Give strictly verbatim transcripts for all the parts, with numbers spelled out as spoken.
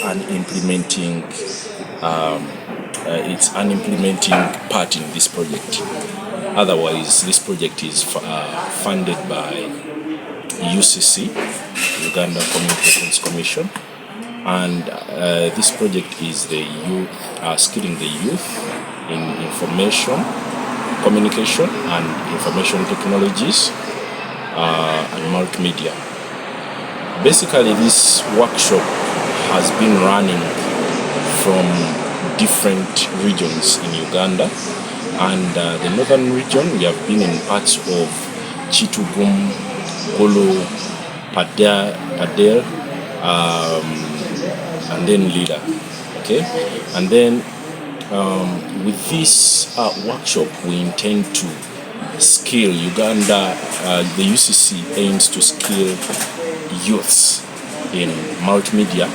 an implementing, um, uh, it's an implementing part in this project. Otherwise, this project is fu- uh, funded by U C C, Uganda Communications Commission, and uh, this project is the youth, uh, skilling the youth in information, communication, and information technologies, uh, and multimedia. Basically, this workshop has been running from different regions in Uganda, and uh, the northern region, we have been in parts of Kitgum, Gulu, Pader, Pader, um, and then Lira. Okay, and then um, with this uh, workshop, we intend to skill Uganda. Uh, the U C C aims to skill youths in multimedia,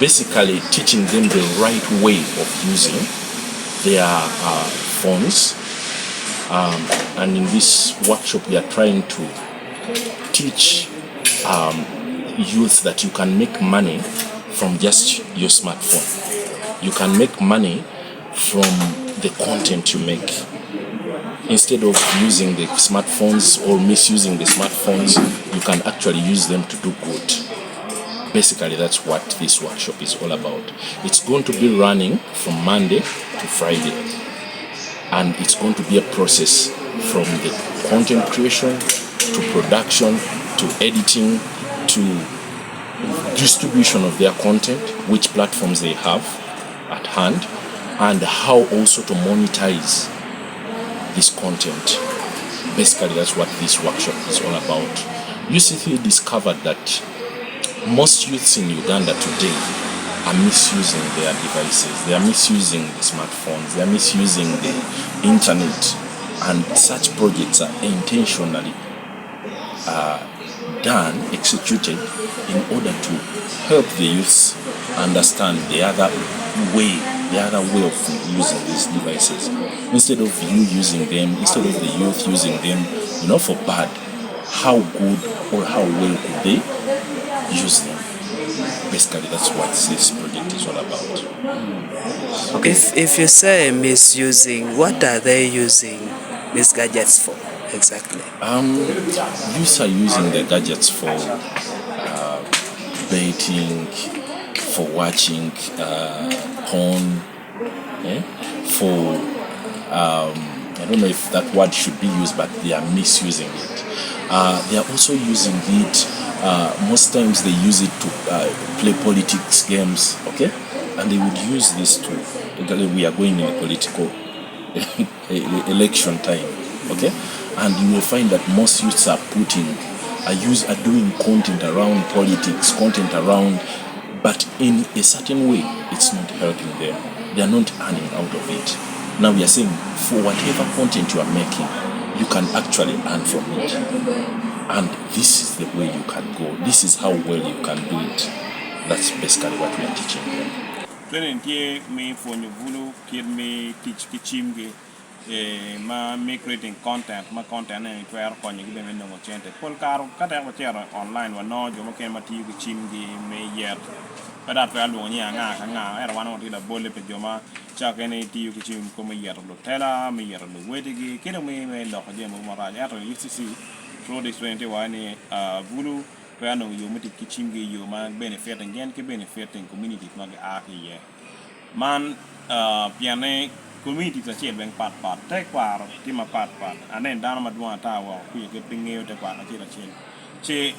basically teaching them the right way of using their uh, phones. Um, and in this workshop, we are trying to teach um, youths that you can make money from just your smartphone. You can make money from the content you make. Instead of using the smartphones or misusing the smartphones, you can actually use them to do good. Basically, that's what this workshop is all about. It's going to be running from Monday to Friday, and it's going to be a process from the content creation to production to editing to distribution of their content, which platforms they have at hand, and how also to monetize this content. Basically, that's what this workshop is all about. U C C discovered that most youths in Uganda today are misusing their devices, they are misusing the smartphones, they are misusing the internet, and such projects are intentionally uh, done, executed in order to help the youths understand the other way, the other way of using these devices. Instead of you using them, instead of the youth using them, you know, for bad, how good or how well could they use them? Basically, that's what this project is all about. Okay. If, if you say misusing, what are they using these gadgets for exactly? Um, youths are using the gadgets for uh, baiting, for watching uh, porn, eh? for um, I don't know if that word should be used, but they are misusing it. Uh, they are also using it. Uh, most times they use it to uh, play politics games, okay? And they would use this to. We are going in a political e- e- election time, okay? And you will find that most youths are putting, are use, are doing content around politics, content around, but in a certain way, it's not helping them. They are not earning out of it. Now we are saying, for whatever content you are making, you can actually earn from it, and this is the way you can go. This is how well you can do it. That's basically what we are teaching them. Training tye me pwonyo bulu kit me tic ki cimgi, eh, ma me creating content, ma content ni twero konyogi bene me nongo cente. Pol kare ka tek wacito online, wanongo jo mukene ma tiyo ki cimgi me yet. Pe dok pe alwongo ni aŋa ka ŋa, ento wan otye labolle pi jo ma cakke ni tiyo ki cim kome yeto lutela, me yeto luwotegi, kit me, me loko jami mogo marac. Ento U C C through this training tye waco ni, ah, bulu twero nongo yo me tic ki cimgi i yo ma benefiting gen ki benefiting community ma gia ki iye. Man, ah, pien ni communities acel weng pat pat, tekwaro tye mapat pat. Anen dano madwong ata woko kuca kit pe ŋeo tekwaro acel acel. Ci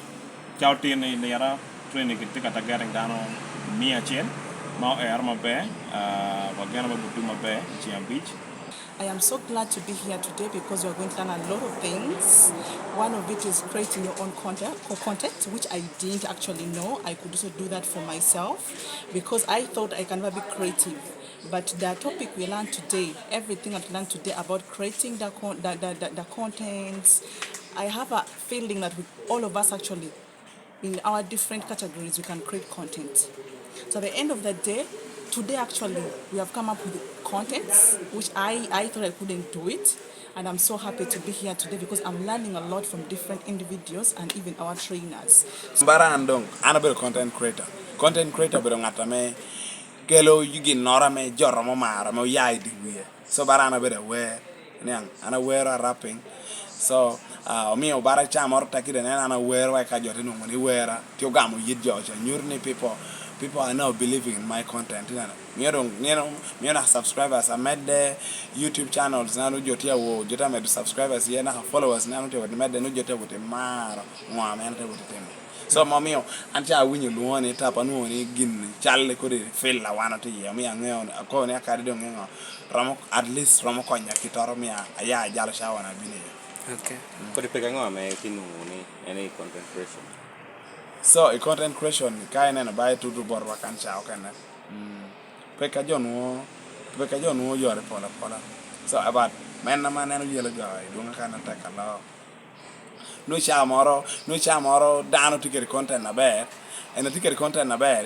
ka otin i Lira, training tye ka targeting dano mia acel ma oero maber, ah, wageno me buto maber i ceng abic. I am so glad to be here today because we are going to learn a lot of things. One of it is creating your own content, co- content, which I didn't actually know. I could also do that for myself because I thought I can never be creative. But the topic we learned today, everything I've learned today about creating the, con- the, the, the, the contents, I have a feeling that we, all of us actually in our different categories, we can create content. So at the end of the day, today actually, we have come up with contents which I, I thought I couldn't do it. And I'm so happy to be here today because I'm learning a lot from different individuals and even our trainers. Bara an doŋ, an abedo content creator. Content creator obedo ŋat ame kelo ginnoro ame jo romo maro, ame oya i dye wie. So bara an abedo aware. Niaŋ, an awero a rapping. So, uh, omio bara ca moro tekki de nen an awero wa ka jo te nwoŋo ni wera, ti ogamo yit jo ca. Nyuto ni people, people are now believing in my content. Ineno? Mio doŋ, nino, mio na subscribers amedde, YouTube channels na nu jo tye awo, jo tye amedo subscribers iye, naka followers na nu tye wot medde, nu jo tye wot maro ŋo ame en tye wot timo. So, ma omio, an ca awinyo lwoŋo ni tap, anwoŋo ni gin cal kodi fil a wan otye iye, omio aŋeo, akobo ni akadi doŋ ŋeo, romo, at least romo konya kitoro mia aya ajalo cawa na bino iye. Okay. Kodi pek aŋo ame tye nwoŋo ni en i content creation? So, i content creation, ka ineno ba itutu botwa kan ca okene, mm, pek a jo nwoŋo, pek a jo nwoŋo yore pol apola. So, about men ame aneno yelo jo i dwoŋa kan atek aloo. Nwoŋo ca moro, nwoŋo ca moro dano tye kede content aber, en tye kede content aber,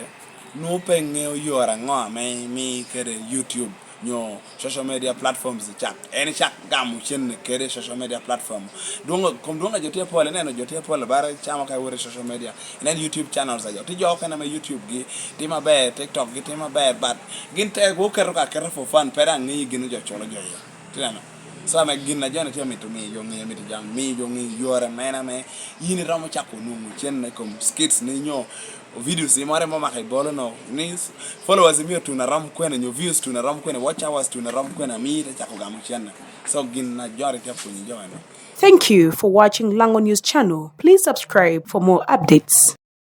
nwoŋo pe ŋeo yore aŋo ame mi kede YouTube nyo social media platforms cak, en icak gamo cenne kede social media platform. Dwoŋ, kom dwoŋ a jo tye apol, ineno jo tye apol, bara camo ka iwoto i social media, ineno YouTube channels a jo, tye jo okene ame YouTube gi timo aber, TikTok gi timo aber, but gin te oketo ka aketa for fun, pe daŋ ŋeyo gin jo culo jo iye. Tye neno? So, ame gin a jo-ni tye amito miyo jo ŋeyo, mito jam, miyo jo ŋeyo yore mene ame in iromo cako nwoŋo cen i kom skits ni nyo videos ni moro ame omako i bolo no, ni followers imio tuno arom kwene, nyo views tuno arom kwene, watch hours tuno arom kwene, ami ite cako gamo cen. So, gin a jo-ni tye apwonyo jo ene. Thank you for watching Lango News Channel. Please subscribe for more updates.